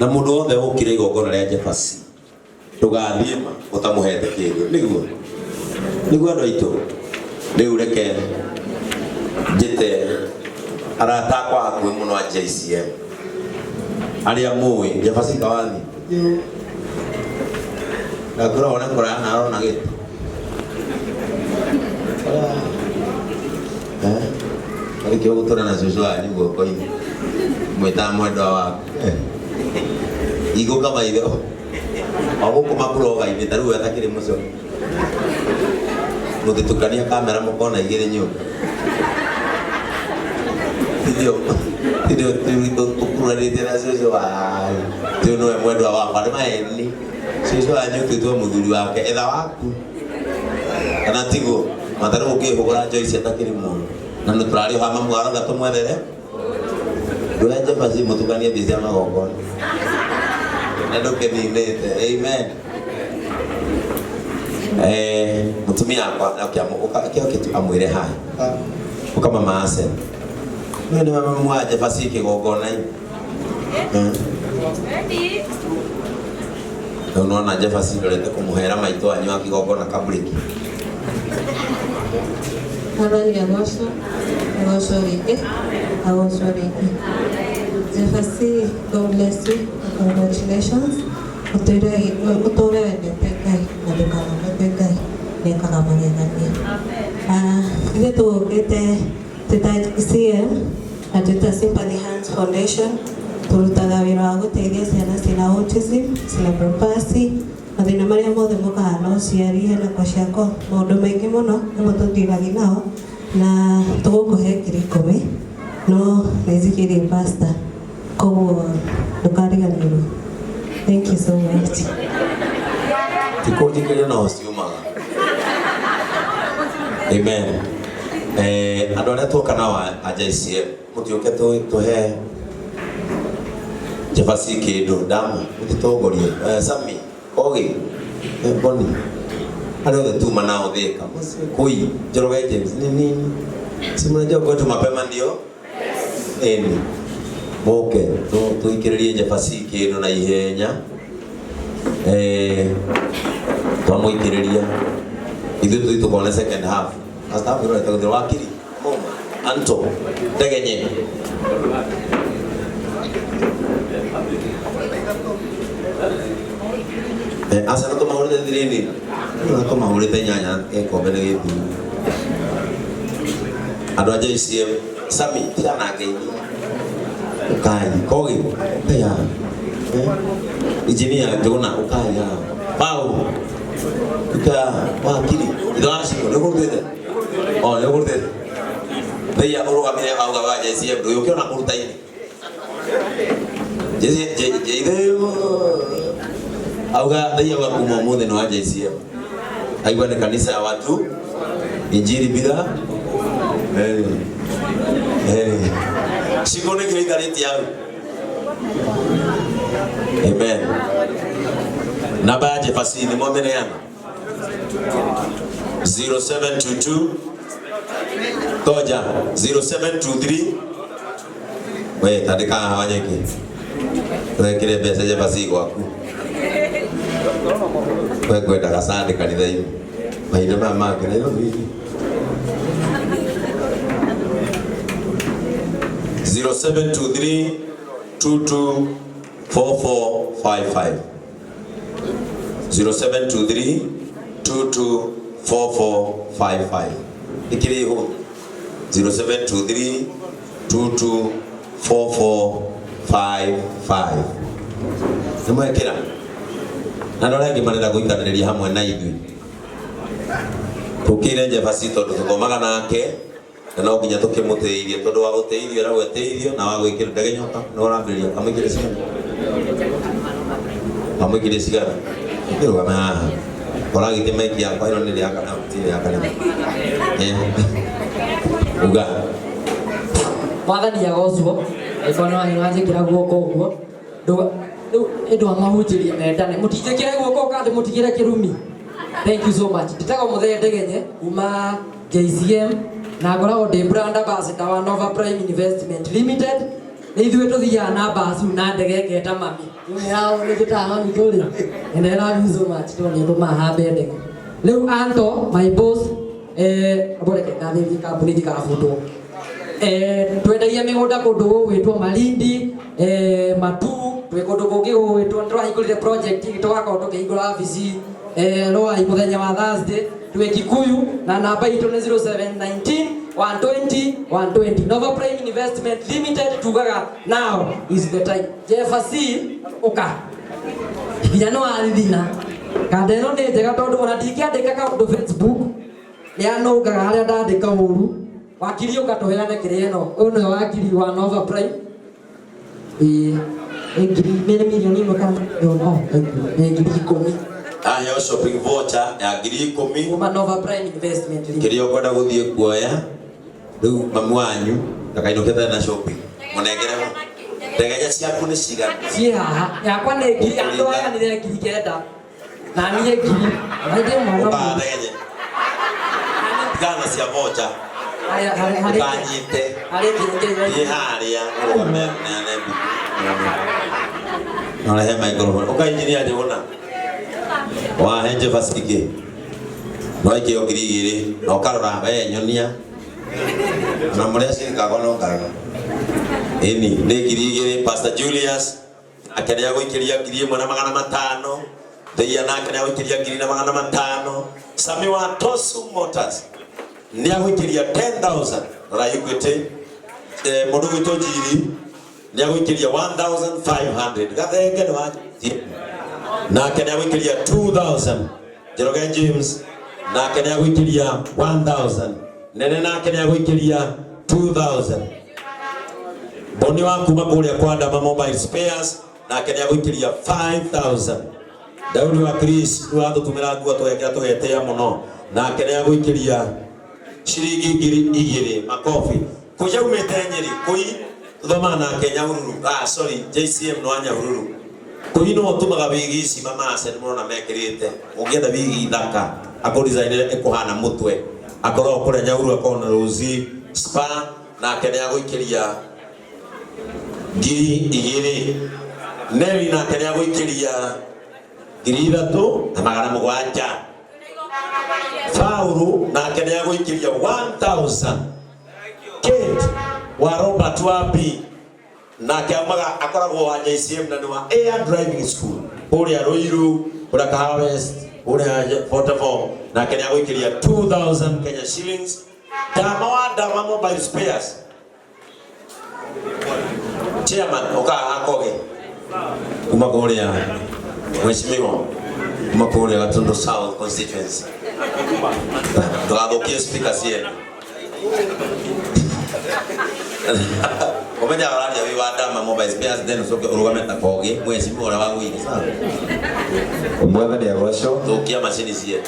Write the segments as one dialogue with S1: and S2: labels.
S1: Na mũndũ wothe ũkire igongona rĩa Jefasi ndũgathiĩ ma ũtamũhete kĩndũ. Nĩguo nĩguo andũ aitũ. Rĩu reke njĩte arata akwa hakuhĩ mũno a JCM arĩa mũĩ Jefasi kawathi ndakũra one kũraya na arona gĩtĩ. Eh, arĩkĩo gũtũra na cũcũ wanyu guoko-inĩ mwĩtaga mwendwa waku. Eh, igũka maitho o gũkũ maburoga-inĩ ta rĩu atakĩrĩ mũco mũngĩtukania kamera mũkona igĩrĩ nyũmba. Tithio tithio tũkuranĩtie na cũcũ wanyu tĩ nĩwe mwendwa wakwa nĩ maheni. Cũcũ wanyu ũtuĩtwo mũthuri wake etha waku kana tiguo matarĩ gũkĩhũgũra Joyce atakĩrĩ muoyo na nĩ tũrarĩ hama mwarauga tũmwethere ndũya Jefasi mũtukanie mbia cia magongona na ndũkĩninĩte. Amen. Eh, mũtumia akwa kĩo kĩtu amwĩre hai ũka mama Asen nĩ nĩ mama wa Jefasi kĩgongona-inĩ. Eh. Rĩu nona Jefasi ndorete kũmũhera maitũ wanyu wa kĩgongona kaburĩki.
S2: Mwathani agocwo, agocwo rĩngĩ, agocwo rĩngĩ. Jefasi, God bless you and congratulations. Ũtũire ũtũre wendete Ngai na ndũkanamwende Ngai nĩekaga magegania. Ah, ithuĩ tũgũkĩte twĩ ta CM na twĩ ta Sympathy Hands Foundation tũrutaga wĩra wa gũteithia ciana ciĩna autism, cerebral palsy, mathĩna marĩa mothe mokaga na ũciari hena kwashiorkor maũndũ maingĩ mũno nĩmo tũndiragi nao na tũgũkũhe 10,000 no nĩ njikĩrie pastor koguo ndũkariganĩrwo. Thank you so much.
S1: Ti kũnjikĩria no ciumaga. Amen. Eh, andũ arĩa tuoka nao a JCM mũtiũke tũhe Jefasi kĩndũ ndamu mũtitongorie. Eh, Sami Kogi, eh, Boni arĩa othe tuma nao Thika Kui Njoroge James ni nini si mnajua kwetu mapema ndio ĩni mũke tũikĩrĩrie Jefasi kĩndũ na ihenya. Eh, twamũikĩrĩria ithuĩ tũthiĩ tũkone second half. First half ĩrorete gũthira wakiri Muma Anto Ndegenye. Eh, aca nĩ tũmahũrĩte thirini nĩ tũmahũrĩte inyanya gĩkombe nĩ gĩthiru. Andũ a JCM Sami tigana na ngeithi ukai kogi kaya. Eh, injinia Njũgũna ukai haha Pau uka wakiri ithe wa Ciko nĩ ũkũrutĩte o nĩ ũkũrutĩte theia ũrũgamire auga wa JCM ndũyũke ona kũruta-inĩ ithe auga theia auga kuma ũmũthĩ nĩ wa JCM aigua nĩ kanitha ya watu injiri bila. Eh, eh. Ciko nĩkĩo ikarĩtie hau. Amen. Namba ya Jefasi nĩ mwameneana 0722 toja 0723 we tandĩka haha wanyeki wekĩre mbeca Jefasi gwaku we ngwendaga sande kanitha-inĩ mahinda maya mangĩ Nairobi 0723 224455 0723 224455 ikĩrĩ hũ 0723 224455 nĩ mwekĩra na andũ arĩa angĩ marenda gũikanĩrĩria hamwe na ithuĩ tũkĩire Jefasi tondũ tũthomaga nake na no nginya tũkĩmũteithie tondũ wa gũteithio ĩragwo ĩteithio na wa gwĩkĩra ndegenyoka nĩ ũrambĩrĩria kamũikĩrie cigana kamũikĩrie cigana ĩrũgame haha ũragĩte maiki yakwa ĩno nĩ rĩa kana ti rĩa kana. Eh, uga.
S3: Mwathani agocwo angĩkorwo nĩ wanjĩkĩra guoko ũguo rĩu ĩndũ amahunjĩrie mendane mũtinjĩkĩre guoko ũkandĩ mũtigĩre kĩrumi. Thank you so much. Ndĩtagwo Mũthee Ndegenye kuma JCM na ngoragwo ndĩ brand ambassador wa Nova Prime Investment Limited. Nĩ ithuĩ tũthiaga na mbacu na ndege ngeta mami. Nĩ hao nĩ njĩtaga mami kũrĩa. And I love you so much tondũ nĩ ũtũmaga hambe ndege. Rĩu Anto, my boss, boreke ngathĩrie kambuni ndigabutwo. Twendagia mĩgũnda kũndũ gũgwĩtwo Malindi, Matu, twĩ kũndũ kũngĩ gũgwĩtwo nĩtũrahingũrire project tũgakorwo tũkĩhingũra wabici Ruai mũthenya wa Thursday, twĩ Kikuyu na namba itũ nĩ 0719 120 120. Nova Prime Investment Limited tugaga now is the time. Jeff C ũka nginya nĩ warithina kanda ĩno nĩ njega tondũ ona ndingĩandĩka kaũndũ Facebook nĩ anũngaga harĩa ndandĩka ũru. Wakiri ũka tũheane kĩrĩa ĩno. Ũyũ nĩwe wakiri wa Nova Prime. Ĩĩ nĩ ngiri nĩ mirioni ĩmwe kana no nĩ 10,000.
S1: Aheo shopping voucher ya 10,000
S3: kuma Nova Prime Investment Limited.
S1: Kĩrĩa ũkwenda gũthiĩ kuoya rĩu mamu wanyu ndakainũke atarĩ na shopping mũnengere ho. Ndegeja ciaku nĩ cigana?
S3: Ciĩ haha yakwa nĩ ngiri andũ aya nĩ 9,000 na niĩ ngiri na ndĩ mwana
S1: Ũkaga ndegenye tigana cia voucher
S3: harĩ
S1: ũkanyite
S3: harĩ ngiri
S1: thiĩ harĩa ũrũgame neane na ũrehe microphone ũka injinia Njũgũna wahe Jefferson ingĩ no aikio 2,000 na ũkarora we nyonia na mũrĩa cirikagwo no ngarora ĩni nĩ 2,000. Pastor Julius nake nĩ agũikĩria 1,500. Theia nake nĩ agũikĩria 1,500. Sami wa Tosu Motors nĩ agũikĩria 10,000. Rora Equity mũndũ gwitũ Njiri nĩ agũikĩria 1,500. Gathenge nĩ wa nake nĩ agũikĩria 2,000. Njoroge James nake nĩ agũikĩria 1,000. Nene nake nĩ agũikĩria 2,000. Boni wa kuma kũrĩa kwa Dama Mobile Spares nake nĩ agũikĩria 5,000. Daudi wa Chris nĩ watũtũmĩra nguo tũgekĩra tũgetĩa mũno nake nĩ agũikĩria ciringi 2,000. Makobi kũi aumĩte Nyĩrĩ kũi tũthomaga nake Nyahururu, sorry JCM nĩ wa Nyahururu. Kũi no ũtũmaga wigi ici mamace nĩ mũrona mekĩrĩte ũngĩenda wigi thaka akũdesignere ĩkũhana mũtwe akorwo kũrĩa Nyahururu akorwo na Rosie Spa nake nĩ agũikĩria 2,000. Neri nake nĩ agũikĩria 3,700. Faulu nake nĩ agũikĩria 1,000. Kate wa Robert wa B nake aumaga akoragwo wa JCM na nĩ wa Air Driving School kũrĩa Ruiru kũrĩa Kahawa West kũrĩa 44 nake nĩ agũikĩria 2,000 Kenya shillings. Dama wa Dama Mobile Spares chairman ũkaga hakoge kuma kũrĩa mheshimiwa kuma kũrĩa Gatundu South constituency ndũgathũkie speaker ciene ũmenyaga ũraria wĩ wa Dama Mobile Spares then ũcoke ũrũgame ta kogi mheshimiwa ũrĩa wagũire sawa.
S4: Mwathani agocwo.
S1: Thũkia macini ciene.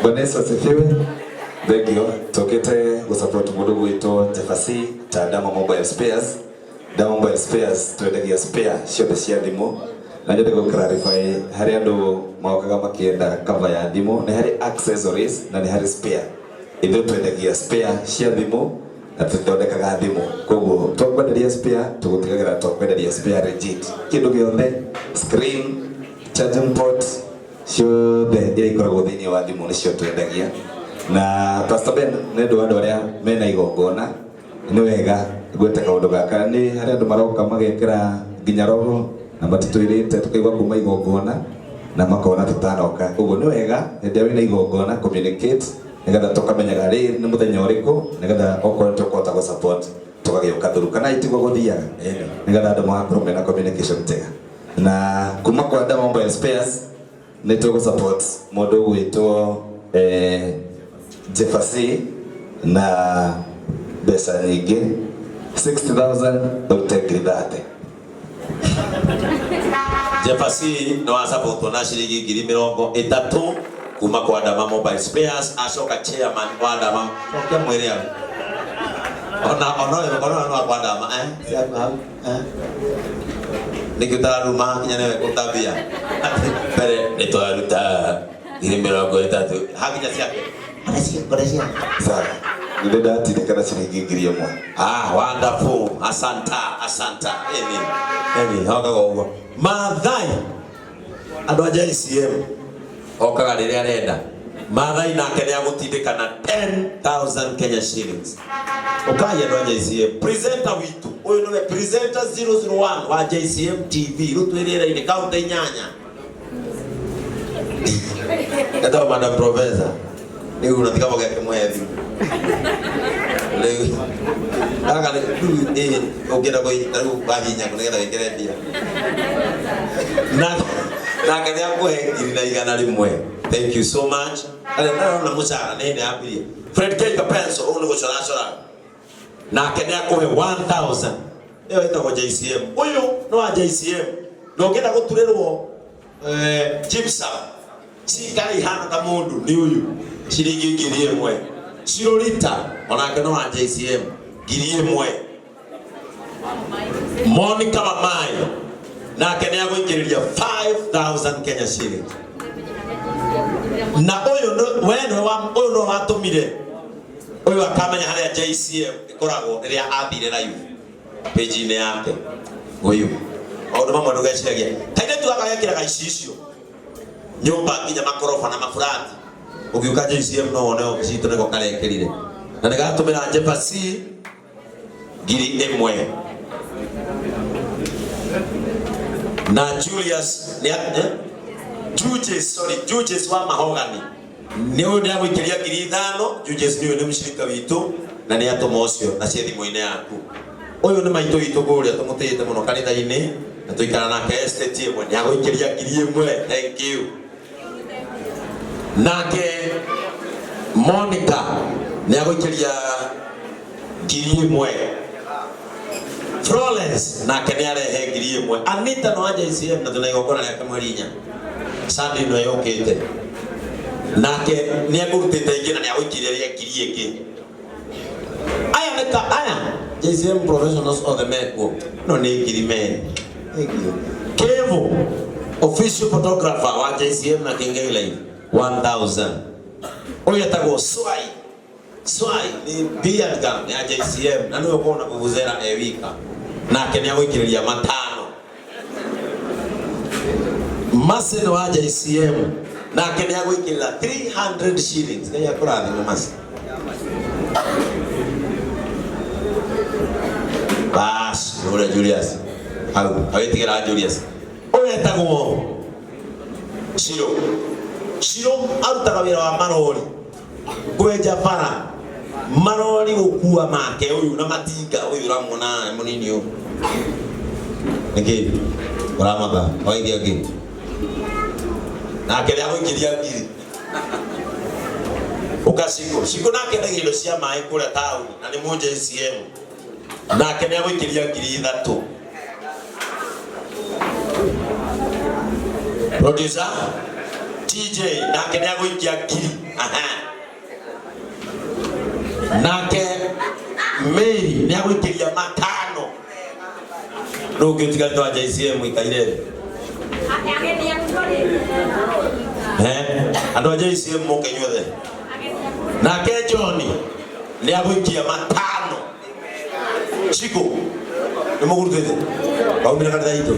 S4: Bwana Yesu asifiwe. Thank you. Tũkĩte gũsupport mũndũ gwĩtwo Jefferson ta Dama Mobile Spares. Dama Mobile Spares twendagia spare ciothe cia thimũ. Na nyende gũ clarify harĩ andũ mokaga makĩenda cover ya thimũ, nĩ harĩ accessories na nĩ harĩ spare. Ithuĩ twendagia spare cia thimũ na tũthondekaga thimũ. Koguo twakwenderia spare tũgũtigagĩra twakwenderia spare legit. Kĩndũ gĩothe, screen, charging port, ciothe iria ikoragwo thĩinĩ wa thimũ nĩcio twendagia. Na Pastor Ben nĩ ũndũ wa andũ arĩa mena igongona nĩ wega gwĩta kaũndũ gaka nĩ harĩ andũ maroka magekĩra nginya rogo na matitwĩrĩte tũkaigua kuma igongona na makona tũtanoka. Koguo nĩ wega hĩndĩ ĩrĩa wĩna igongona communicate nĩgetha tũkamenyaga rĩ nĩ mũthenya ũrĩkũ nĩgetha okorwo tũkũhota gũ support tũgagĩũka through kana itiguo gũthiaga nĩgetha andũ magakorwo mena communication njega. Na kuma kwa Dama Mobile Spares nĩ tũgũ support mũndũ ũgwĩtwo Jefferson na mbeca nyingĩ 60,000 ũrute 30,000.
S1: Jefferson nĩ wa support na ciringi 30,000 kuma kwa Dama Mobile Spares acoka chairman wa Dama cokia mwĩre au ona ona ona ona kwa Dama ciaku hau nĩkĩ ũtararuma kinya nĩwe kũtambia mbere nĩ twaruta 30,000 hakinya ciake
S4: Sawa. Nĩ ndatindĩka na ciringi 1000.
S1: Ah, wonderful. Asanta, asanta. Eni. Eni, hokaga ũguo. Maathai. Andũ a JCM okaga rĩrĩa arenda. Maathai nake nĩ agũtindĩka na 10,000 Kenya shillings. Ũkai andũ a JCM. Presenter witũ. Ũyũ nĩwe presenter 001 wa JCM TV. Rĩu twĩ rĩera-inĩ kaunti inyanya. Etagwo Madam Professor. Rĩu unatiga gũgeke mũhe thimũ. Rĩu gaka nĩ rĩu ĩ ũngĩenda kũhihinya rĩu wahihinya kũ nĩgetha wĩkĩre mbia. Na nake nĩ akũhe 1,100. Thank you so much. Arĩa ndarona mũcara nĩ hĩndĩ yambirie. Fred K Kapenso ũyũ nĩ gũcoracora. Nake nĩ akũhe 1000. Ĩyo ĩtagwo JCM. Ũyũ nĩ wa JCM. Na ũngĩenda gũturĩrwo gypsum cikare ihana ta mũndũ nĩ ũyũ ciringi 1000. Cirũrita onake no wa JCM 1000. Monica Mamai nake nĩ agũikĩrĩria 5000 Kenya shillings. Na ũyũ we nĩwe wa ũyũ nĩwe watũmire ũyũ akamenya harĩa JCM ĩkoragwo rĩrĩa athire live page-inĩ yake. Ũyũ maũndũ mamwe ndũgeciragia kairĩtu gaka gekĩraga icicio nyũmba nginya makoroba na maburati. Ũngĩũka JCM no wone obici itũ nĩko karekĩrire na nĩgatũmĩra Jepasi 1000. Na Julius nĩ Julius, sorry, Julius wa Mahogany nĩ ũyũ nĩ agũikĩria 5000. Julius nĩ ũyũ nĩ mũcirika witũ na nĩ atũma ũcio na ciĩ thimũ-inĩ yaku. Ũyũ nĩ maitũ witũ kũrĩa tũmũtĩĩte mũno kanitha-inĩ na tũikara nake estate ĩmwe, nĩ agũikĩria 1000. Thank you. Nake Monica nĩ agũikĩria 1000. Florence nake nĩ arehe 1000. Anita no aja ICM na tuna igongona rĩake mweri inya Sunday ĩno yũkĩte. Nake nĩ ekũrutĩte ingĩ na nĩ agũikĩria rĩa ngiri ĩngĩ. Aya nĩ ta aya JCM professionals othe mekuo no nĩ ngiri merĩ. Thank you. Kevo official photographer wa JCM na Kingei Live 1000. Ũyũ etagwo Swai. Swai nĩ beard gang ya JCM na nĩwe ũkoragwo na vuvuzela e wika. Nake nĩ agũikĩrĩria 5. Masin wa JCM nake nĩ agũikĩrĩra 300 shillings. Ngai akũrathime Masi. Bas, ũrĩa Julius. Hau, agĩtigĩra Julius. Ũyũ etagwo Shiro. Shiro arutaga wĩra wa marori. Kwenja bara. Marori gũkua make ũyũ na matinga ũyũ ũramuona mũnini ũyũ. Nĩkĩ? Ũramatha, waithia ngĩ. Nake nĩ agũikĩria ngiri. Ũka Shiko. Shiko nake endagia indo cia maĩ kũrĩa taũni na nĩ mũ JCM. Nake nĩ agũikĩria 3000. Producer TJ nake nĩ agũikia ngiri. Aha. Nake Mary nĩ agũikĩria 5. Rĩu ũngĩ ũtigarĩte wa JCM ikaire thĩ. Andũ a JCM moke inyuothe. Nake John nĩ agũikia 5. Shiko nĩ mũgurutĩte waumire kanitha itũ.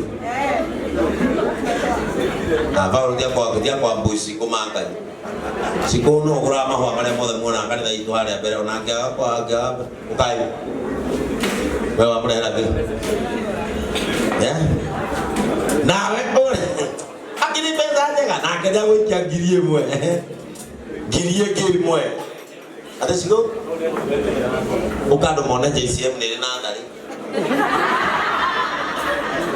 S1: Na Paul tia kwa mbuci kũmanga. Shiko no ũgũraga mahũa marĩa mothe muonaga kanitha itũ harĩa mbere ona angĩaga kwa angĩaga ũkai. We wamũrehera kĩ? Nawe ũrĩ akĩrĩ mbeca njega nake nĩ agũikia 1000. Ngiri ĩngĩ ĩmwe. Ate Shiko? Ũka andũ mone JCM nĩ ĩrĩ nathari.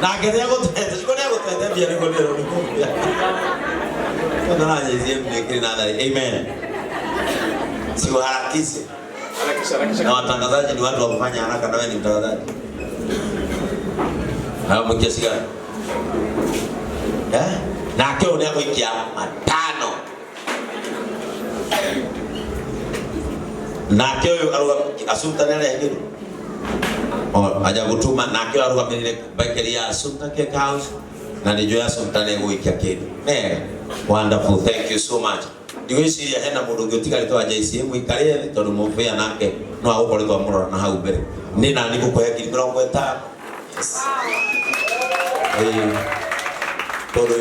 S1: Nake nĩ agũtete, Shiko nĩ agũtete mbia nĩguo ndĩrwo nĩ kũmbia. Ona JCM nĩ ĩkĩrĩ nathari. Amen. Siuharakishe. Na watangazaji ni watu wa kufanya haraka, na wewe ni mtangazaji. Na mwikia sigara. Nake ũyũ nĩ agũikia 5. Nake ũyũ Assumpta nĩ arehe kĩndũ? O, aja gũtũma nake ũyũ arũgamĩrĩire bakery ya Assumpta Cake House na nĩ njũĩ Assumpta nĩ egũikia kĩndũ. Wonderful, thank you so much. Ndigwĩciria hena mũndũ ũngĩ ũtigarĩte wa JCM mũikare thĩ tondũ mũbĩa nake no agũkoretwo amũrora na hau mbere. Nĩ nani ngũkũhe 50,000. Yes. Ĩĩ. Tondũ